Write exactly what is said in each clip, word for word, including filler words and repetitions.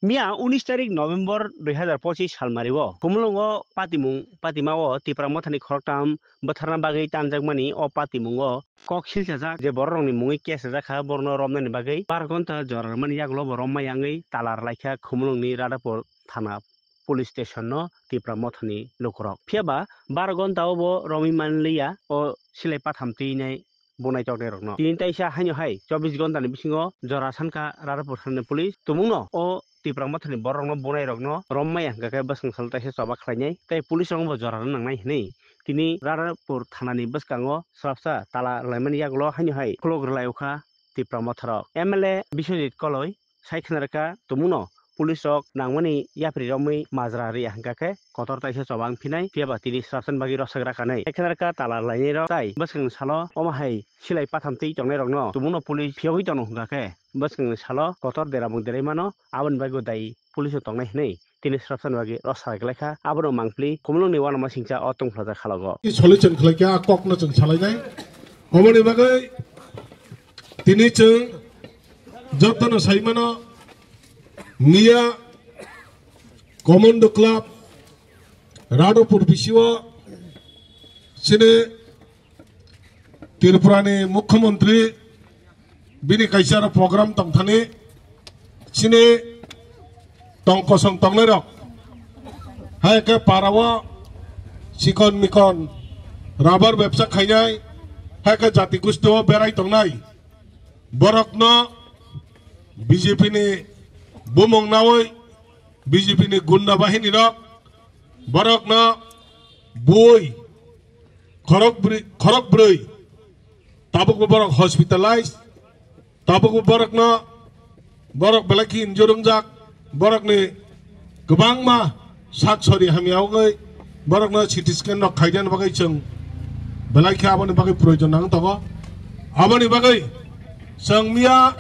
Miya unis tarik November dui hazar pochis salmario Khumulwngo patimung patimao Tipra Mothani khoroktham bwtharna bagwi tanjakmani o patimungo kok silchajak je bororokni mungwi case rwjakha borokno romnani bagwi bar gonta jora rwmani yagulo bo romma yangwi tala rwlaikha Khumulwngni Radhapur thana police station no Tipra Mothani lukurok. Phiyaba bar gonta o bo romwi manliya o silai patham twinai bo naitoknairokno. Tini taisa haino hai chobbish ghonta ni bisingo jora sanka Radhapur thani police tumungno o Tipra Mothani bororokno bo nairokno rommaya hwnkha khe bwskang salo taisa choba khlainai tei police rokno bo jora rwna nangnai hwnwi tini Radhapur thanani bwskango swrapsa tala rwlaimani yagulo haino hai khulok rwlaiokha Tipra Motharok. M L A Biswajit Koloi sai khna rwkha tumungno police rok nangmani yapri romwi majra riya hwnkha khe kotor taisa choba wng phinai phiyaba tini swrapsani bagwi rwsak rwkha nai. Sai khna rwkha tala rwlainai rok tai bwskangni salo omo hai silai patham twi tongnai rokno tumungno police phiyogwi tongno hwnkha khe bwskangni salo kotor deramung derai mano aboni bagwi dai police o tongnai hwnwi tini swrapsani bagwi rwsak rwlaikha abono mangpli Khumulwngni uanama singcha o tongphlajak khalogo. Solution khlaikha a kokno chwng salainai oboni bagwi tini chwng jotono saimano miya Commando Club Radhapur bisio chini Tripurani Mukhyamantri bini kaisa aro program tongthani chini tong kosong tongnairok hai khe parao chikon mikon rabar bebsa khainai hai khe jati gustio berai tongnai borokno B J P ni bumung naui B J P ni gunda bahini rok borokno bui khorok bri-, khorok brwi tabukbo borok hospitalized tabukbo borokno borok belai khe injure wngjak borokni kwbangma sak sori hamya wngwi borokno C T scan rok khaidani bagwi chwng belai khe aboni bagwi proyojon nang tongo. Aboni bagwi chwng miya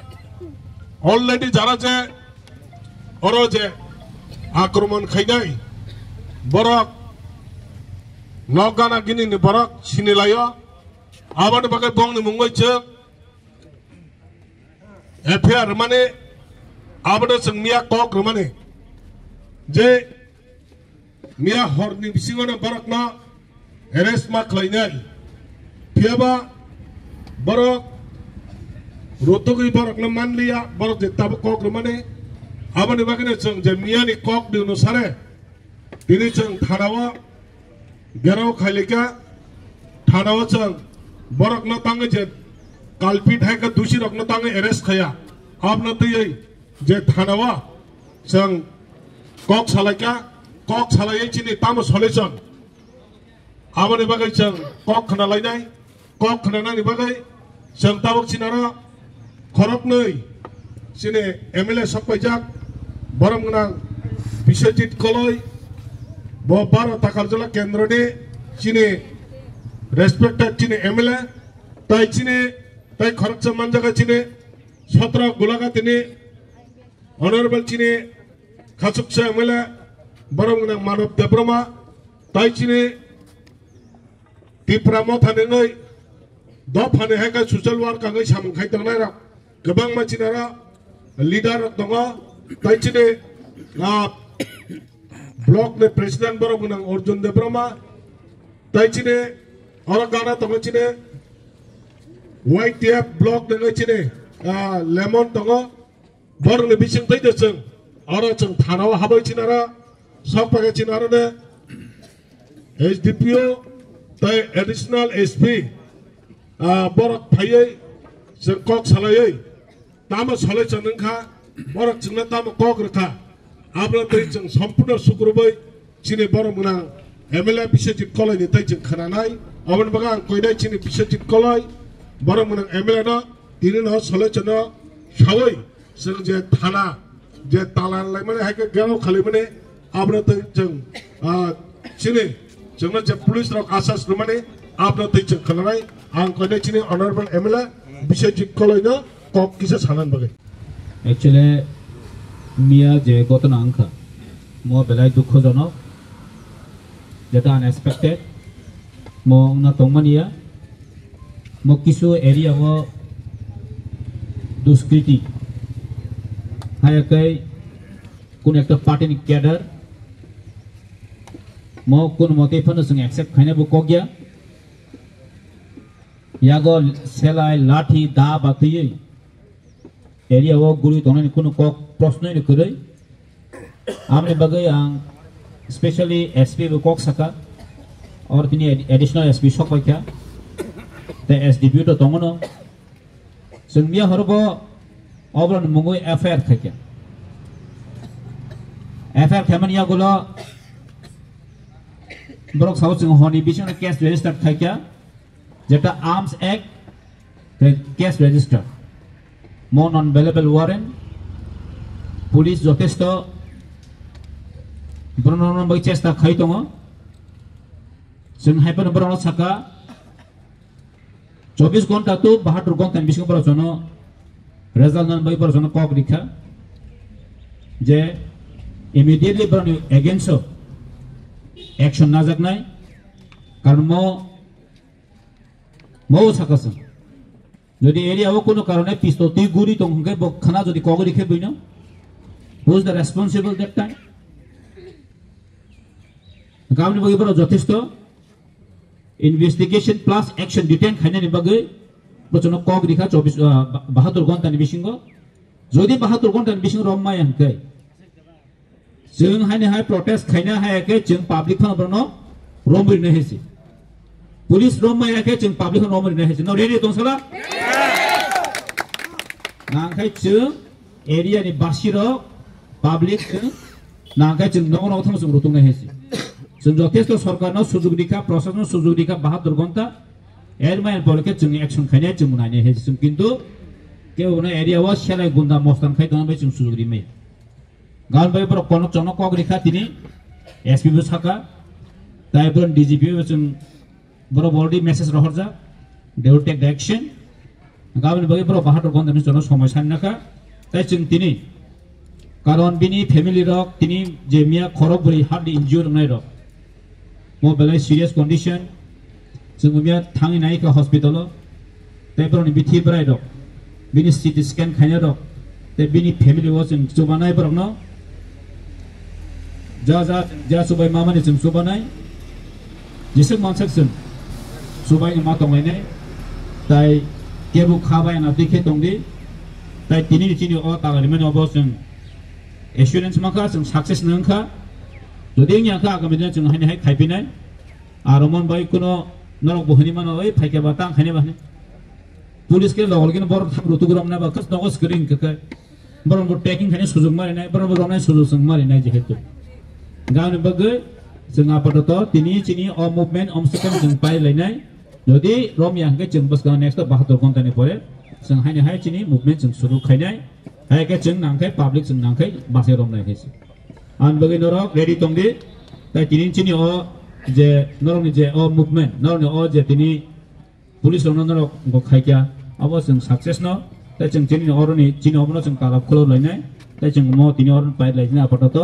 already jara je oro je akromon khainai borok nok gana gini ni borok sinilaio aboni bagwi bongni mungwi chwng F I R rwmani abono chwng miya kok rwmani je miya horni bisingono borokno arrest ma khlainai. Phiyaba borok rotogwi borokno manliya, borok je tabuk kok rwmani aboni bagwino chwng je miyani kok di onusare tini chwng thanao gherao khailika, thanao chwng borokno tangwi je culprit hai khe dusirokno tangwi arrest khaya. Abno twiwi je thanao chwng kok salaikha, kok salaiwi chini tamo solution aboni bagwi chwng kok khna lainai. Kok khnanani bagwi chwng tabuk chini oro khoroknwi chini M L A sok paijak, borom gwnang Biswajit Koloi, bo baro Takarjala kendroni chini respected chini M L A, tai chini, tai khoroksa manjaga chini sotro Gulaghati ni honorable chini khachuksa M L A, borom gwnang Manob Debbarma, tai chini Tipra Motha ni wngwi dophani hai khe social work wngwi samung khai tongnai rok kwbangma chini oro leader rok tongo, tai chini, ah, block ni president borok gwnang Arjun Debbarma, tai chini oro gana tongo chini Y T F block ni wngwi chini, ah, Lemon tongo. Borokni bising twi de chwng oro chwng thanao habwi chinaro sok paikha chinaro ne S D P O tei additional S P, ah, borok phaiwi chwng kok salaiwi tamo salai chwng wngkha, borok chwngno tamo kok rwkha, abro twi chwng sompurno sukrubwi chini borok gwnang M L A Biswajit Koloi ni tei chwng khwnanai, aboni bagwi ang koinai chini Biswajit Koloi borok gwnang M L A no tini no solution no sawi chwng je thana je talan laimani hai khe gero khalaimani abro tei chwng, ah, chini chwngno je police rok asas rwmani abro tei chwng khwnanai ang koinai chini honorable M L A Biswajit Koloi no kok kisa sanani bagwi. Actually, miya je ghotona wngkha, mo belai dukhojonok, jeta unexpected, mo wngna tongmaniya, mo kisu area o duskriti, haya kai Kunu ekta party ni cadre, mo kunu mote phano chwng accept khaina bo kok ya. Yago selai, lathi, da batwi area o guri tongnani kunu kok prosno ni kwrwi. Amni bagwi ang specially S P bo kok saka, or tini ad-, additional S P sok paikha, te S D P O to tongono. Chwng miya horo bo oboroni mungwi F I R khaikha. F I R khaimani yagulo borok sao chwng honi bisingo case registered khaikha, jeta Arms Act, re-, case registered. Mo non bailable warrant, police jotesto borokno bai chesta khai tongo. Chwng hai phano borokno saka, chobbish ghonta to bahatur ghonta ni bisingo borok jono result nani bai borok jono kok rikha je immediately borokni against o action najaknai, karon mo, mo saka chwng. Jodi area o kono karone pistol twi guri tong hwnkhe bo khana jodi kogori khe buino, who is the responsible that time? Gamni bagwi borok jothesto investigation plus action detain khainani bagwi bochono kok rikha chobbish, ah, ba-, bahatur ghonta ni bisingo. Jodi bahatur ghonta ni bisingo rom maya hwnkhe, chwng haini hai protest khaina hai khe chwng public phano bono rom rina hesi. Police rom maya khe chwng public phano rom rina hesi. No ready tong sala? Nang khai chwng area ni basi rok public chwng nang khai chwng nogo nogo thang chwng rutung nai hesi. Chwng jothesto sorkar no sujug rikha, proshashan no sujug rikha bahatur ghonta. Er main pore khe chwng action khainai chwng nai nai hesi. Chwng kintu kebo no area o selai gunda mostan khai tong bai chwng sujug rimai. Gan bai borok kono chono kok rikha tini S P bo saka, tai borok D G P bo chwng borok already message rohorjak, they will take the action. Gaboni bagwi borok bahator gonta ni chono somoi sanna kha, tai chwng tini karon bini family rok tini je miya khorok bwrwi hardly injured wngnai rok. Mo belai serious condition. Chwng miya thangwi nai kha hospital o. Tei borokni bithi bwrai rok, bini C T scan khaina rok, tei bini family o chwng chubanai borokno. Ja, ja, ja chubai mamani chwng chubanai. Jeswk mansak chwng chubai ma tonglainai. Tai kebo kha bai na twi khe tongdi. Tai tini chini o taga rimani obo chwng assurance mankha, chwng success nangkha. Jodi wngya kha, agami dino chwng haini hai khaipinai. Aro mon bai kuno norok bo hwnwi mano, "Oi, phaikhe ba tang khaini ba," hwnwi. Police khe logol khe borok thang rutuk romna ba, kas nogo screen khe khe. Borok bo taking khaini sujung mari nai, borok bo romnai sujung chwng mari nai jehetu. Gani bagwi chwng apatoto tini chini o movement om second chwng pai lainai. Jodi romya hwnkhe chwng bwskang next bahator ghonta ni pore chwng haini hai chini movement chwng suru khainai. Hai khe chwng nangkhe public chwng nangkhe bachai romnai khe se. Ang bagwi norok ready tongdi. Tai tini chini o je norokni je o movement, norokni o je tini police rokno norok go khaikya, abo chwng success no. Tai chwng chini oroni chini obono chwng talab khulok lainai. Tai chwng mo tini oroni pai lainai apatoto.